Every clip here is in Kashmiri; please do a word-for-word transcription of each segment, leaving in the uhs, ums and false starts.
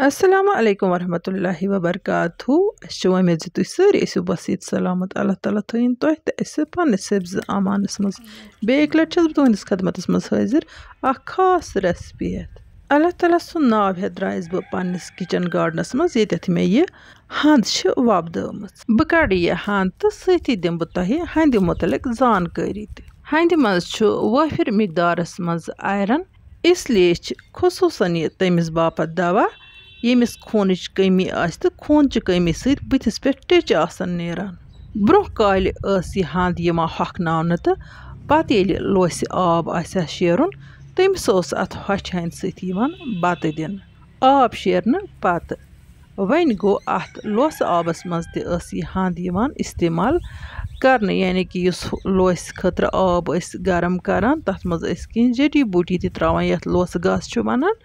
السلام علیکم ورحمۃ اللہ وبرکاتہ۔ أسۍ چھِ وۄمید زِ تُہۍ سٲری ٲسِو بس ییٚتہِ سلامت۔ اللہ تعالیٰ تھٲیِن تۄہہِ تہٕ اَسہِ پننِس حفظ امانس منٛز۔ بیٚیہِ اَکہِ لٹہِ چھَس بہٕ تُہنٛدِس خدمتس منٛز حٲضِر اکھ خاص recipe ہٮ۪تھ۔ اللہ تعالیٰ سُنٛد ناو ہٮ۪تھ درٛایَس بہٕ پننِس kitchen gardenس منٛز، ییٚتٮ۪تھ مےٚ یہِ ہَنٛد چھِ وۄپدٲومٕژ۔ بہٕ کَڑٕ یہِ ہَنٛد تہٕ سۭتی دِمہٕ بہٕ تۄہہِ ہَنٛدِ مُتعلِق زانکٲری تہِ۔ ہَنٛدِ منٛز چھُ وٲفِر مقدارس منٛز iron، اس لیے چھِ خصوٗصاً یہِ تٔمِس باپتھ دوا، ییٚمِس خوٗنٕچ کٔمی آسہِ تہٕ خوٗنچہِ کٔمی سۭتۍ بٕتھِس پٮ۪ٹھ ٹیٚچہِ آسَن نیران۔ برٛونٛہہ کالہِ ٲس یہِ ہَنٛد یِوان ہۄکھناونہٕ تہٕ پتہٕ ییٚلہِ لوسہِ آب آسہِ ہا شیرُن، تٔمِس اوس اَتھ ہۄچھِ ہَنٛدِ سۭتۍ یِوان بَتہٕ دِنہٕ۔ آب شیرنہٕ پتہٕ وۄنۍ گوٚو اَتھ لوسہٕ آبَس منٛز تہِ ٲس یہِ ہَنٛد یِوان استعمال کرنہٕ، یعنی کہِ یُس لوسہِ خٲطرٕ آب ٲسۍ گرم کران، تَتھ منٛز ٲسۍ کینٛہہ جڑی بوٗٹی تہِ ترٛاوان، یَتھ لوسہٕ گاسہٕ چھُ وَنان۔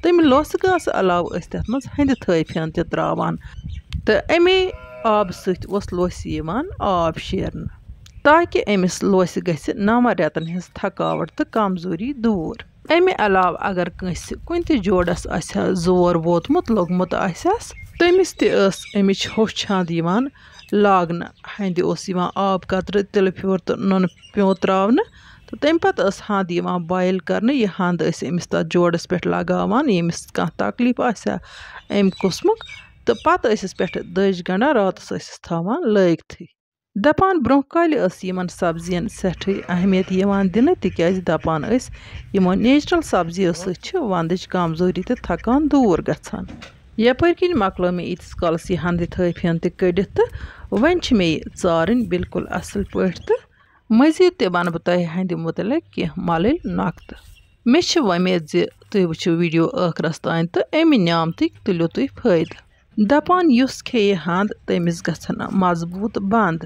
تَمہِ لوسہٕ گاسہٕ علاوٕ ٲسۍ تَتھ منٛز ہَنٛدِ تھٲے پھیُن تہِ ترٛاوان، تہٕ اَمے آبہٕ سۭتۍ اوس لوسہِ یِوان آب شیرنہٕ، تاکہِ أمِس لوسہِ گژھِ نَوَن رٮ۪تَن ہٕنٛز تھکاوٹ تہٕ کمزوری دوٗر۔ اَمہِ علاوٕ اگر کٲنٛسہِ کُنہِ تہِ جوڑس آسہِ ہا زور ووتمُت، لوٚگمُت آسٮ۪س، تٔمِس تہِ ٲس اَمِچ ہوٚچھ ہَنٛد یِوان لاگنہٕ۔ ہَنٛدِ اوس یِوان آب قطرٕ، تِلہٕ پھیُر تہٕ نُنہٕ پیوٗنٛت ترٛاونہٕ، تہٕ تَمہِ پتہٕ ٲس ہَنٛد یِوان boil کرنہٕ۔ یہِ ہَنٛد ٲسۍ أمِس تَتھ جوڑس پٮ۪ٹھ لگاوان، ییٚمِس کانٛہہ تکلیٖف آسہِ ہا اَمہِ قٕسمُک، تہٕ پتہٕ ٲسِس پٮ۪ٹھٕ دٔج گنٛڈان، راتَس ٲسِس تھاوان لٲگتھٕے۔ دَپان برٛونٛہہ کالہِ ٲس یِمَن سبزیَن سٮ۪ٹھٕے اہمیت یِوان دِنہٕ، تِکیٛازِ دَپان ٲسۍ، یِمو natural سبزیو سۭتۍ چھِ وَندٕچ کمزوری تہٕ تھکان دوٗر گژھان۔ یَپٲرۍ کِنۍ مۄکلٲو مےٚ ییٖتِس کالَس یہِ ہَنٛدٕ تھٲے پھیُن تہِ کٔڑِتھ، تہٕ وۄنۍ چھِ مےٚ یہِ ژارٕنۍ بالکل اَصٕل پٲٹھۍ، تہٕ مٔزیٖد تہِ وَنہٕ بہٕ تۄہہِ ہَنٛدِ مُتعلِق کینٛہہ مۄلٕلۍ نۄقطہٕ۔ مےٚ چھِ وۄمید زِ تُہۍ وٕچھِو video ٲخرَس تام تہٕ اَمہِ نعمتٕکۍ تُلِو تُہۍ فٲیدٕ۔ دَپان یُس کھیٚیہِ ہَنٛد، تٔمِس گژھن مضبوٗط بنٛد۔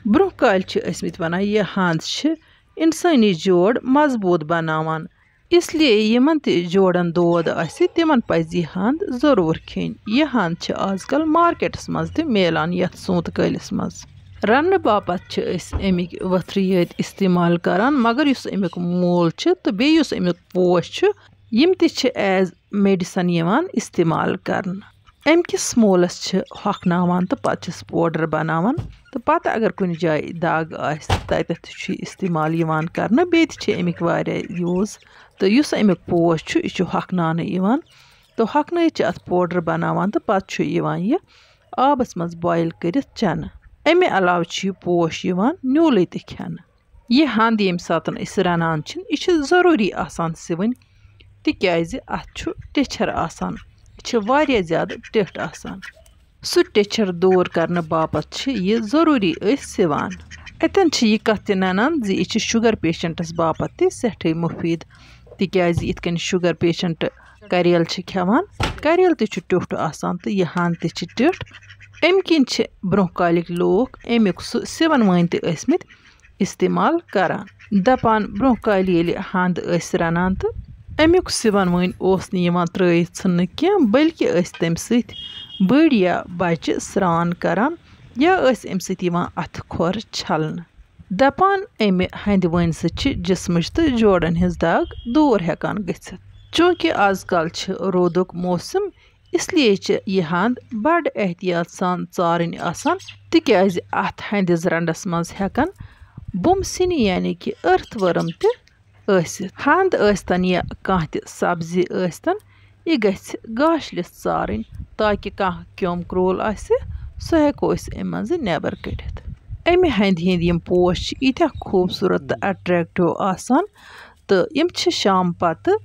برٛونٛہہ کالہِ چھِ ٲسمٕتۍ وَنان، یہِ ہَنٛد چھِ اِنسٲنی جوڑ مضبوٗط بناوان، اس لیے یِمن تہِ جوڑن دود آسہِ، تِمن پزِ یہِ ہَنٛد ضروٗر کھیٚنۍ۔ یہِ ہَنٛد چھِ آز کل مارکیٹس منٛز تہِ میلان یَتھ سونٛتہٕ کٲلِس منٛز۔ رننہٕ باپتھ چھِ أسۍ اَمِکۍ ؤتھرٕ یٲتۍ استعمال کران، مگر یُس اَمیُک موٗل چھِ تہٕ بیٚیہِ یُس اَمیُک پوش چھُ، یِم تہِ چھِ as medicine یِوان استعمال کرنہٕ۔ اَمہِ کِس موٗلَس چھِ ہۄکھناوان تہٕ پَتہٕ چھِس powder بَناوان، تہٕ پَتہٕ اگر کُنہِ جایہِ دَگ آسہِ، تَتٮ۪تھ تہِ چھُ یہِ استعمال یِوان کرنہٕ۔ بیٚیہِ تہِ چھِ اَمِکۍ واریاہ use، تہٕ یُس اَمیُک پوش چھُ، یہِ چھُ ہۄکھناونہٕ یِوان، تہٕ ہۄکھنٲیِتھ چھِ اَتھ powder بَناوان، تہٕ پَتہٕ چھُ یِوان یہِ آبَس منٛز boil کٔرِتھ چٮ۪نہٕ۔ اَمہِ علاوٕ چھُ یہِ پوش یِوان نیوٗلٕے تہِ کھٮ۪نہٕ۔ یہِ ہَنٛد ییٚمہِ ساتہٕ أسۍ رَنان چھِن، یہِ چھِ ضروٗری آسان سِوٕنۍ، تِکیٛازِ اَتھ چھُ ٹیٚچھَر آسان، یہِ چھِ واریاہ زیادٕ ٹیٚٹھ آسان۔ سُہ ٹیٚچھَر دوٗر کرنہٕ باپتھ چھِ یہِ ضروٗری أسۍ سِوان۔ اَتٮ۪ن چھِ یہِ کَتھ تہِ نَنان زِ یہِ چھِ sugar patientس باپتھ تہِ سٮ۪ٹھٕے مُفیٖد، تِکیٛازِ یِتھ کٔنۍ sugar patient کریل چھِ کھٮ۪وان، کریل تہِ چھُ ٹیوٚٹھ آسان تہٕ یہِ ہَنٛد تہِ چھِ ٹیٚٹھ۔ اَمہِ کِنۍ چھِ برٛونٛہہ کالِکۍ لوٗکھ اَمیُک سُہ سِوَن وٲنۍ تہِ ٲسمٕتۍ استعمال کران۔ دَپان برٛونٛہہ کالہِ ییٚلہِ ہَنٛد ٲسۍ رَنان تہٕ اَمیُک سِوَن وٲنۍ اوس نہٕ یِوان ترٛٲیِتھ ژھٕننہٕ کینٛہہ، بلکہِ ٲسۍ تَمہِ سۭتۍ بٔڑۍ یا بَچہِ سرٛان کران یا ٲسۍ اَمہِ سۭتۍ یِوان اَتھٕ کھۄر چھَلنہٕ۔ دَپان اَمہِ ہَنٛدِ وٲنۍ سۭتۍ چھِ جسمٕچ تہٕ جوڑَن ہٕنٛز دَگ دوٗر ہٮ۪کان گٔژھِتھ۔ چوٗنٛکہِ آز کل چھِ روٗدُک موسم، اس لیے چھِ یہِ ہَنٛد بڑٕ احتیاط سان ژارٕنۍ آسان، تِکیٛازِ اَتھ ہَنٛدِس رنٛڈَس منٛز ہٮ۪کَن بُمہٕ سِنۍ یعنی کہِ earthworm تہِ ٲسِتھ۔ ہَنٛد ٲسۍتَن یا کانٛہہ تہِ سبزی ٲسۍتَن، یہِ گژھِ گاشہِ لِژھ ژارٕنۍ، تاکہِ کانٛہہ کیوٚم کرٛول آسہِ، سُہ ہٮ۪کو أسۍ اَمہِ منٛزٕ نٮ۪بر کٔڑِتھ۔ اَمہِ ہَنٛدِ ہِنٛدۍ یِم پوش چھِ ییٖتیٛاہ خوٗبصوٗرت تہٕ attractive آسان، تہٕ یِم چھِ شام پتہٕ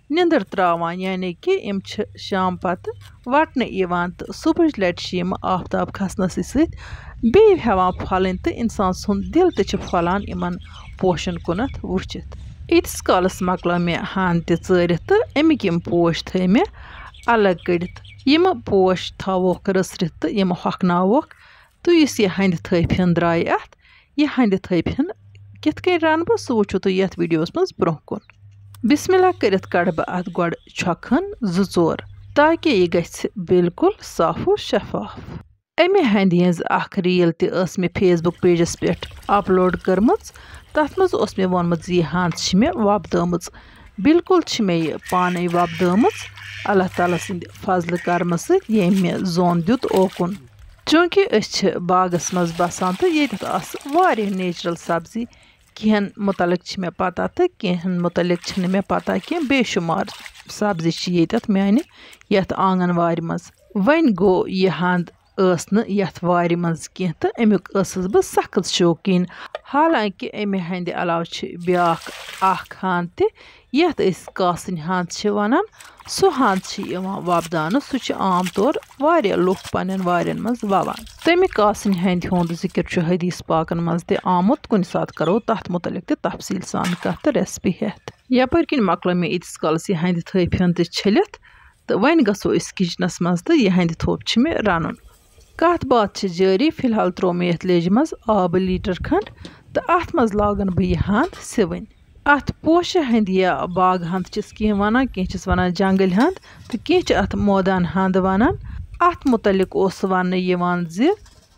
نِندٕر تراوان، یعنی کہِ یِم چھِ شام پتہٕ وٹنہٕ یِوان تہٕ صبحٕچ لٹہِ چھِ یِم آفتاب کھسنَسٕے سۭتۍ بیٚیہِ ہٮ۪وان پھۄلٕنۍ تہٕ اِنسان سُنٛد دِل تہِ چھِ پھۄلان یِمن پوشن کُنتھ وٕچھِتھ۔ ییٖتِس کالس مۄکلٲو مےٚ ہَنٛد تہِ ژٲرِتھ تہٕ اَمِکۍ یِم پوش تھٲے مےٚ الگ کٔڑِتھ۔ یِم پوش تھاووکھ رٔژھرِتھ تہٕ یِم ہۄکھناووکھ، تہٕ یُس یہِ ہَنٛدِ تھٔپۍ ہن درٛاے اَتھ، یہِ ہَنٛدِ تھٔپۍ ہن کِتھ کٔنۍ رَنہٕ بہٕ، سُہ وٕچھِو تُہۍ یَتھ videoس منٛز برٛونٛہہ کُن۔ بسم اللہ کٔرِتھ کَڑٕ بہٕ اَتھ گۄڈٕ چھۄکہٕ ہن زٕ ژور، تاکہِ یہِ گژھِ بالکل صاف و شفاف۔ اَمہِ ہَنٛدِ ہٕنٛز اَکھ reel تہِ ٲس مےٚ Facebook pageس پٮ۪ٹھ upload کٔرمٕژ۔ تَتھ منٛز اوس مےٚ ووٚنمُت زِ یہِ ہَنٛد چھِ مےٚ وۄپدٲومٕژ۔ بالکل چھِ مےٚ یہِ پانَے وۄپدٲومٕژ۔ اللہ تعالیٰ سٕنٛدِ فضلہٕ کرمہٕ سۭتۍ ییٚمۍ مےٚ زوٚن دیُت اوکُن۔ چوٗنٛکہِ أسۍ چھِ باغس منٛز بسان تہٕ ییٚتٮ۪تھ آسہٕ واریاہ نیچرل سبزی، کینٛہَن مُتعلِق چھِ مےٚ پتہ تہٕ کینٛہَن مُتعلِق چھِنہٕ مےٚ پتہ کینٛہہ۔ بے شُمار سبزی چھِ ییٚتٮ۪تھ میٛانہِ یَتھ آنٛگن وارِ منٛز۔ وۄنۍ گوٚو یہِ ہَنٛد ٲس نہٕ یَتھ وارِ منٛز کینٛہہ تہٕ اَمیُک ٲسٕس بہٕ سخت شوقیٖن۔ حالانکہِ اَمہِ ہَنٛدِ علاوٕ چھِ بیٛاکھ اَکھ ہَنٛد تہِ، یَتھ أسۍ کاسٕنۍ ہَنٛد چھِ وَنان۔ سُہ ہَنٛد چھِ یِوان وۄپداونہٕ، سُہ چھِ عام طور واریاہ لُکھ پنٛنٮ۪ن وارٮ۪ن منٛز وَوان۔ تَمہِ کاسٕنۍ ہَنٛدِ ہُنٛد ذِکِر چھُ حدیث پاکَن منٛز تہِ آمُت، کُنہِ ساتہٕ کَرو تَتھ مُتعلِق تہِ تفصیٖل سان کَتھ تہٕ recipe ہٮ۪تھ۔ یَپٲرۍ کِنۍ مۄکلٲو مےٚ ییٖتِس کالَس یہِ ہَنٛدِ تھٔپۍ ہَن تہِ چھٔلِتھ، تہٕ وۄنۍ گژھو أسۍ kitchenَس منٛز تہٕ یہِ ہَنٛدِ تھوٚپ چھِ مےٚ رَنُن۔ کَتھ باتھ چھِ جٲری، فی الحال ترٛوو مےٚ یَتھ لیٚجہِ منٛز آبہٕ لیٖٹر کھنٛڈ تہٕ اَتھ منٛز لاگَن بہٕ یہِ ہَنٛد سِوٕنۍ۔ اَتھ پوشہِ ہَنٛدِ یا باغہٕ ہَنٛد چھِس کینٛہہ وَنان، کینٛہہ چھِس وَنان جنٛگٕلۍ ہَنٛد تہٕ کینٛہہ چھِ اَتھ مٲدان ہَنٛد وَنان۔ اَتھ مُتعلِق اوس وَننہٕ یِوان زِ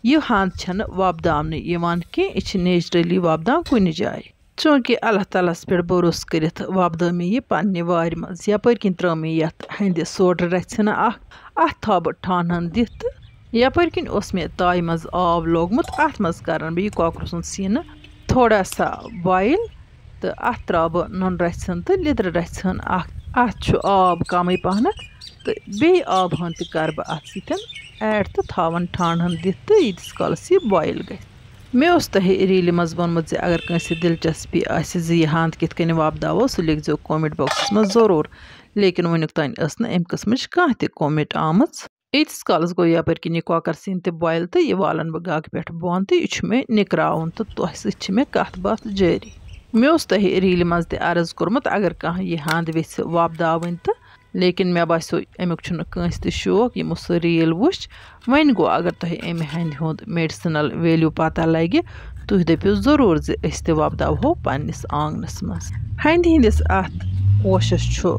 یہِ ہَنٛد چھَنہٕ وۄپداونہٕ یِوان کینٛہہ، یہِ چھِ naturally وۄپدان کُنہِ جایہِ۔ چوٗنٛکہِ اللہ تعالیٰ ہَس پٮ۪ٹھ بھروسہٕ کٔرِتھ وۄپدٲو مےٚ یہِ پنٛنہِ وارِ منٛز۔ یَپٲرۍ کِنۍ ترٛٲو مےٚ یَتھ ہَنٛدِ سوڈٕ رَژھِ ہنا اَکھ، اَتھ تھاوٕ بہٕ ٹھانہٕ ہَن دِتھ تہٕ یَپٲرۍ کِنۍ اوس مےٚ تایہِ منٛز آب لوگمُت، اَتھ منٛز کَرَن بہٕ یہِ کۄکرٕ سُنٛد سیٖنہٕ تھوڑا سا boil تہٕ اَتھ ترٛاوٕ بہٕ نُنہٕ رَژھِ ہن تہٕ لیٚدرِ رَژھِ ہن اَکھ۔ اَتھ چھُ آب کَمٕے پَہنَتھ تہٕ بیٚیہِ آبہٕ ہن تہِ کَرٕ بہٕ اَتھ سۭتۍ add تہٕ تھاوَن ٹھانہٕ ہن دِتھ تہٕ ییٖتِس کالَس یہِ boil گژھِ۔ مےٚ اوس تۄہہِ ریٖلہِ منٛز ووٚنمُت زِ اگر کٲنٛسہِ دِلچسپی آسہِ زِ یہِ ہَنٛد کِتھ کٔنۍ وۄپداوو، سُہ لیکھزیو comment boxَس منٛز ضروٗر۔ لیکن وٕنیُک تام ٲس نہٕ اَمہِ قٕسمٕچ کانٛہہ تہِ comment آمٕژ۔ ییٖتِس کالَس گوٚو یَپٲرۍ کِنۍ یہِ کۄکَر سیٖن تہِ boil تہٕ یہِ والَن بہٕ گاگہٕ پٮ۪ٹھ بۄن تہٕ یہِ چھُ مےٚ نِکراوُن تہٕ تۄہہِ سۭتۍ چھِ مےٚ کَتھ باتھ جٲری۔ مےٚ اوس تۄہہِ ریٖلہِ منٛز تہِ عرض کوٚرمُت، اگر کانٛہہ یہِ ہَنٛد ویٚژھِ وۄپداوٕنۍ تہٕ لیکن مےٚ باسیو اَمیُک چھُنہٕ کٲنٛسہِ تہِ شوق، یِمو سُہ ریٖل وٕچھ۔ وۄنۍ گوٚو، اگر تۄہہِ اَمہِ ہَنٛدِ ہُنٛد medicinal value پَتہ لَگہِ، تُہۍ دٔپِو ضروٗر زِ أسۍ تہِ وۄپداوہو پنٛنِس آنٛگنَس منٛز۔ ہَنٛدِ ہِنٛدِس اَتھ پوشَس چھُ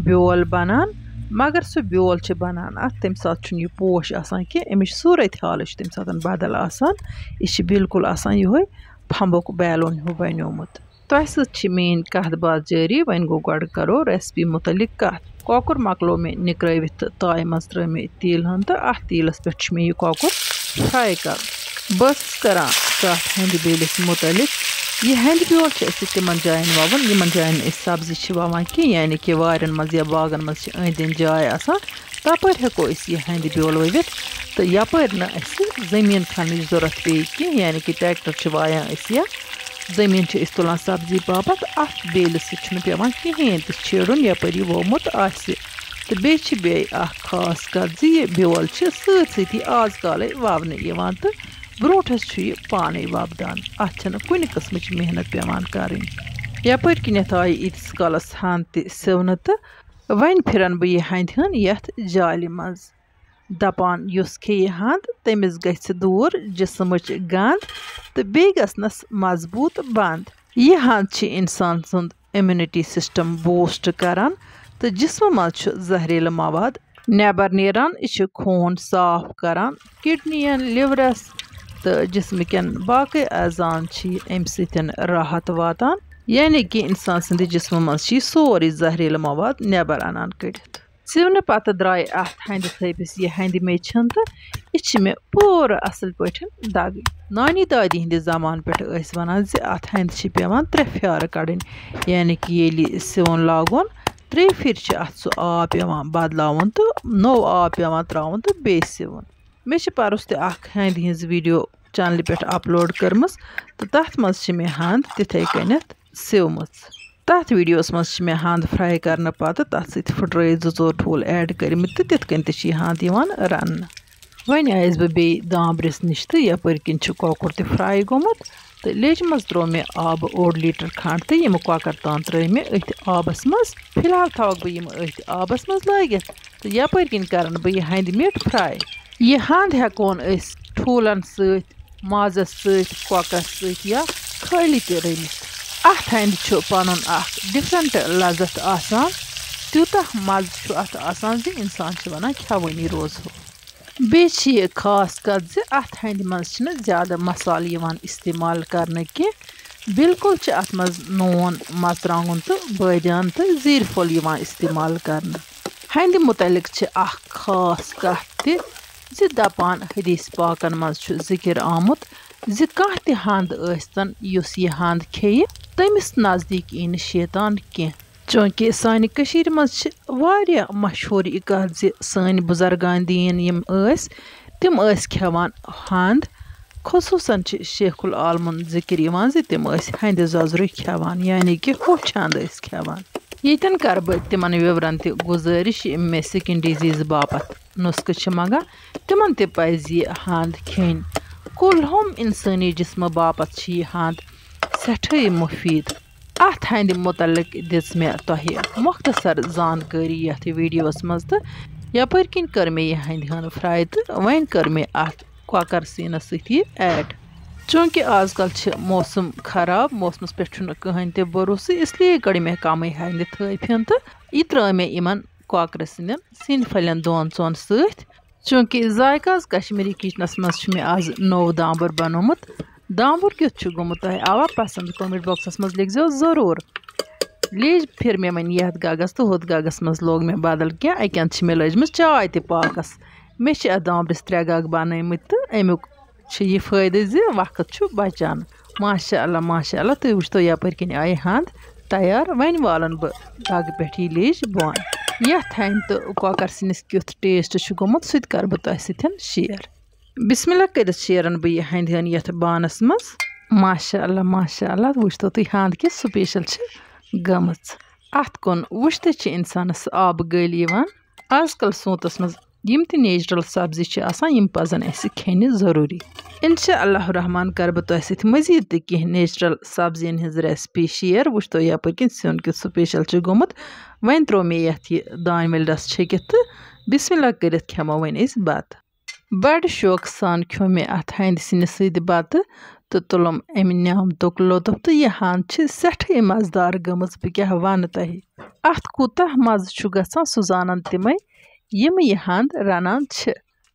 بیول بَنان، مگر سُہ بیول چھِ بَنان اَتھ، تَمہِ ساتہٕ چھُنہٕ یہِ پوش آسان کینٛہہ، اَمِچ صوٗرت حالٕے چھِ تَمہِ ساتہٕ بدل آسان۔ یہِ چھِ بالکل آسان یِہوٚے پھمبُک بیلون ہیوٗ بَنیومُت۔ تۄہہِ سۭتۍ چھِ میٛٲنۍ کَتھ باتھ جٲری۔ وۄنۍ گوٚو، گۄڈٕ کَرو recipe مُتعلِق کَتھ۔ کۄکُر مۄکلو مےٚ نِکرٲوِتھ تہٕ تایہِ منٛز ترٛٲو مےٚ تیٖل ہن تہٕ اَتھ تیٖلَس پٮ۪ٹھ چھُ مےٚ یہِ کۄکُر fry کَرُن۔ بہٕ ٲسٕس کَران کَتھ ہَنٛدِ بیلِس مُتعلِق۔ یہِ ہَنٛدِ بیول چھِ أسۍ تِمَن جایَن وَوان، یِمَن جایَن أسۍ سبزی چھِ وَوان کینٛہہ، یعنی کہِ وارٮ۪ن منٛز یا باغَن منٛز چھِ أنٛدۍ أنٛدۍ جاے آسان، تَپٲرۍ ہٮ۪کو أسۍ یہِ ہَنٛدِ بیول ؤوِتھ۔ تہٕ یَپٲرۍ نہٕ اَسہِ زٔمیٖن کھننٕچ ضوٚرَتھ پیٚیہِ کینٛہہ، یعنی کہِ tractor چھِ وایان أسۍ یا زٔمیٖن چھِ أسۍ تُلان سبزی باپتھ، اَتھ بیلہِ سۭتۍ چھُنہٕ پٮ۪وان کِہیٖنۍ تہِ چھیڑُن یَپٲرۍ یہِ ووٚمُت آسہِ۔ تہٕ بیٚیہِ چھِ بیٚیہِ اَکھ خاص کَتھ زِ یہِ بیول چھِ سۭتۍ سۭتی آز کالَے وَونہٕ یِوان تہٕ برونٛٹھَس چھُ یہِ پانَے وۄپدان، اَتھ چھَنہٕ کُنہِ قٕسمٕچ محنت پٮ۪وان کَرٕنۍ۔ یَپٲرۍ کِنٮ۪تھ آیہِ ییٖتِس کالَس ہَنٛد تہِ سِونہٕ تہٕ وۄنۍ پھِرَن بہٕ یہِ ہَنٛدِ ہَن یَتھ جالہِ منٛز۔ دَپان، یُس کھیٚیہِ ہَنٛد، تٔمِس گژھِ دوٗر جسمٕچ گنٛد تہٕ بیٚیہِ گژھنَس مضبوٗط بنٛد۔ یہِ ہَنٛد چھِ اِنسان سُنٛد immunity system boost کران تہٕ جسمہٕ منٛز چھُ زہریٖلہٕ مواد نٮ۪بر نیران۔ یہِ چھُ خوٗن صاف کران، کڈنین، liverس تہٕ جسمہٕ کٮ۪ن باقٕے اعضاہَن چھِ یہِ اَمہِ سۭتۍ راحت واتان، یعنی کہِ اِنسان سٕنٛدِ جسمہٕ منٛز چھِ یہِ سورُے زہریٖلہٕ مواد نٮ۪بر اَنان کٔڑِتھ۔ سِونہٕ پتہٕ درٛایہِ اَتھ ہَنٛدِ تھٔپِس یہِ ہَنٛدِ میٚژِ ہن تہٕ یہِ چھِ مےٚ پوٗرٕ اَصٕل پٲٹھۍ دَگٕنۍ۔ نانی دادی ہِنٛدِ زمانہٕ پٮ۪ٹھ ٲسۍ وَنان زِ اَتھ ہَنٛدِ چھِ پٮ۪وان ترٛےٚ پھیٛارٕ کَڑٕنۍ، یعنی کہِ ییٚلہِ یہِ سِوُن لاگُن، ترٛیٚیہِ پھِرِ چھِ اَتھ سُہ آب پٮ۪وان بدلاوُن تہٕ نوٚو آب پٮ۪وان ترٛاوُن تہٕ بیٚیہِ سِوُن۔ مےٚ چھِ پَرُس تہِ اَکھ ہَنٛدِ ہِنٛز video channelہِ پٮ۪ٹھ upload کٔرمٕژ تہٕ تَتھ منٛز چھِ مےٚ ہَنٛد تِتھَے کٔنٮ۪تھ سِومٕژ۔ تَتھ videoس منٛز چھِ مےٚ ہَنٛد fry کرنہٕ پتہٕ تَتھ سۭتۍ پھٕٹرٲیِتھ زٕ ژور ٹھوٗل add کٔرمٕتۍ تہٕ تِتھ کٔنۍ تہِ چھِ یہِ ہَنٛد یِوان رَننہٕ۔ وۄنۍ آیَس بہٕ بیٚیہِ دامبرِس نِش تہٕ یَپٲرۍ کِنۍ چھُ کۄکُر تہِ fry گوٚمُت تہٕ لیٚجہِ منٛز ترٛوو مےٚ آبہٕ اوٚڑ لیٖٹر کھنٛڈ تہٕ یِم کۄکر تام ترٛٲے مےٚ أتھۍ آبَس منٛز۔ فی الحال تھاوَکھ بہٕ یِم أتھۍ آبَس منٛز لٲگِتھ تہٕ یَپٲرۍ کِنۍ کَرَن بہٕ یہِ ہَنٛدِ میٚٹھ fry۔ یہِ ہَنٛد ہٮ۪کون أسۍ ٹھوٗلَن سۭتۍ، مازَس سۭتۍ، کۄکرَس سۭتۍ یا خٲلی تہِ رٔنِتھ۔ اَتھ ہَنٛدِ چھُ پَنُن اَکھ different لذت آسان، تیوٗتاہ مَزٕ چھُ اَتھ آسان زِ اِنسان چھُ وَنان کھٮ۪وٲنی روزہو۔ بیٚیہِ چھِ یہِ خاص کَتھ زِ اَتھ ہَنٛدِ منٛز چھِنہٕ زیادٕ مصالہٕ یِوان استعمال کرنہٕ کینٛہہ، بالکل چھِ اَتھ منٛز نوٗن، مرژٕوانٛگُن تہٕ بٲدیان تہٕ زیٖرۍ پھوٚل یِوان استعمال کرنہٕ۔ ہَنٛدِ مُتعلِق چھِ اَکھ خاص کَتھ تہِ زِ دَپان حدیث پاکَن منٛز چھُ ذِکِر آمُت زِ کانٛہہ تہِ ہَنٛد ٲسۍتَن یُس یہِ ہَنٛد کھیٚیہِ، تٔمِس نزدیٖک یی نہٕ شیطان کینٛہہ۔ چوٗنٛکہِ سانہِ کٔشیٖرِ منٛز چھِ واریاہ مشہوٗر یہِ کَتھ زِ سٲنۍ بُزرگان دیٖن یِم ٲسۍ، تِم ٲسۍ کھٮ۪وان ہَنٛد۔ خصوٗصاً چھِ شیخ العالمُن ذِکِر یِوان زِ تِم ٲسۍ ہَنٛدِ زَزرُے کھٮ۪وان، یعنی کہِ ہوٚچھ ہَنٛد ٲسۍ کھٮ۪وان۔ ییٚتٮ۪ن کَرٕ بہٕ تِمَن وِورَن تہِ گُزٲرِش، یِم مےٚ سِکِن ڈِزیٖز باپَتھ نُسخہٕ چھِ منٛگان، تِمَن تہِ پَزِ یہِ ہَنٛد کھیٚنۍ۔ کُلہُم اِنسٲنی جِسمہٕ باپَتھ چھِ یہِ ہَنٛد سٮ۪ٹھٲے مُفیٖد۔ اَتھ ہَنٛدِ مُتعلِق دِژ مےٚ تۄہہِ مۄختصر زانکٲری یَتھ ویٖڈیوَس منٛز، تہٕ یَپٲرۍ کِنۍ کٔر مےٚ یہِ ہَنٛدِ ہَن fry، تہٕ وۄنۍ کٔر مےٚ اَتھ کۄکَر سیٖنَس سۭتۍ یہِ add۔ چوٗنٛکہِ آز کَل چھِ موسم خراب، موسمَس پٮ۪ٹھ چھُنہٕ کٕہٕنۍ تہِ بھروسہٕ، اس لیے کٔڑ مےٚ کَمٕے ہَنٛدِ تھٲے پھِن تہٕ یہِ ترٛٲو مےٚ یِمَن کۄکرٕ سٕنٛدٮ۪ن سِنۍ پھٔلٮ۪ن دۄن ژۄن سۭتۍ۔ چوٗنٛکہِ ذایقہٕ آز کشمیٖری کِچنَس منٛز چھُ مےٚ آز نوٚو دامبُر بنوومُت۔ دامبُر کیُتھ چھُ گوٚمُت تۄہہِ آوا پسنٛد؟ Comment boxَس منٛز لیکھزیو ضروٗر۔ لیج پھِر مےٚ وۄنۍ یَتھ گَگَس تہٕ ہُتھ گَگَس منٛز لوگ مےٚ بدل کینٛہہ۔ اَکہِ اَندٕ چھِ مےٚ لٲجمٕژ چاے تہِ پاکَس۔ مےٚ چھِ اَتھ دامبرِس ترٛےٚ گَگ بنٲومٕتۍ تہٕ اَمیُک چھُ یہِ فٲیدٕ زِ وقت چھُ بچان۔ ماشاء اللہ، ماشاء اللہ، تُہۍ وٕچھتو یَپٲرۍ کِنۍ آیہِ ہَنٛد تیار۔ وۄنۍ والَن بہٕ گَگہٕ پٮ۪ٹھ یہِ لیج بۄن۔ یَتھ ہَنٛدِ تہٕ کۄکَر سِنِس کیُتھ taste چھُ گوٚمُت، سُہ تہِ کَرٕ بہٕ تۄہہِ سۭتۍ share۔ بسم اللہ کٔرِتھ شیرن بہٕ یہِ ہَنٛدِ ہَن یَتھ بانَس منٛز۔ ماشاء اللہ، ماشاء اللہ، وٕچھتو تُہۍ ہَنٛد کِژھ special چھِ گٔمٕژ۔ اَتھ کُن وٕچھتھٕے چھِ اِنسانَس آبہٕ گٔلۍ یِوان۔ آز کَل سونٛتَس منٛز یِم تہِ natural سبزی چھِ آسان، یِم پَزَن اَسہِ کھیٚنہِ ضروٗری۔ اِنشاء اللہ الرحمن کَرٕ بہٕ تۄہہِ سۭتۍ مٔزیٖد تہِ کینٛہہ natural سبزیَن ہِنٛز recipe share۔ وٕچھتو یَپٲرۍ کِنۍ سیُن کیُتھ special چھُ گوٚمُت۔ وۄنۍ ترٛوو مےٚ یَتھ یہِ دانہِ وَلہِ رَس چھٔکِتھ تہٕ بسم اللہ کٔرِتھ کھٮ۪مو وۄنۍ أسۍ بَتہٕ۔ بڑٕ شوقہٕ سان کھیوٚو مےٚ اَتھ ہَنٛدِ سِنِس سۭتۍ بَتہٕ تہٕ تُلُم اَمہِ نیامتُک لطف۔ تہٕ یہِ ہَنٛد چھِ سٮ۪ٹھٕے مَزٕدار گٔمٕژ، بہٕ کیٛاہ وَنہٕ تۄہہِ۔ اَتھ کوٗتاہ مَزٕ چھُ گژھان، سُہ زانَن تِمَے، یِم یہِ ہَنٛد رَنان چھِ۔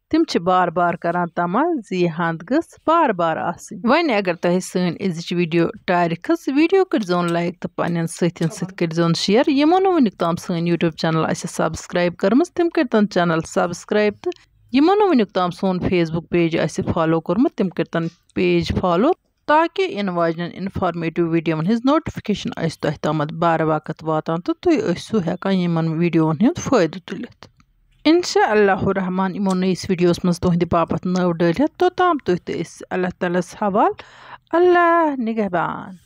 تِم چھِ بار بار کران تما زِ یہِ ہَنٛد گٔژھ بار بار آسٕنۍ۔ وۄنۍ اگر تۄہہِ سٲنۍ أزِچ video ٹارِ کھٔژ، video کٔرۍزیون like تہٕ پننٮ۪ن سۭتٮ۪ن سۭتۍ کٔرۍزیون share۔ یِمو نہٕ وٕنیُک تام سٲنۍ YouTube channel آسہِ subscribe کٔرمٕژ، تِم کٔرۍتن channel subscribe، تہٕ یِمو نہٕ وٕنیُک تام سون Facebook page آسہِ follow کوٚرمُت، تِم کٔرۍتن page follow، تاکہِ یِنہٕ واجنٮ۪ن informative videoون ہٕنٛز notification آسہِ تۄہہِ تامَتھ بار وقت واتان تہٕ تُہۍ ٲسِو ہٮ۪کان یِمَن videoون ہُنٛد فٲیدٕ تُلِتھ۔ اِنشاء اللہ الرحمن یِمو نٔیِس videoس منٛز تُہٕنٛدِ باپَتھ نٔو ڈٲلِتھ، توٚتام تُہۍ تہٕ أسۍ اللہ تعالیٰ ہَس حوال۔ اللہ نگہبان۔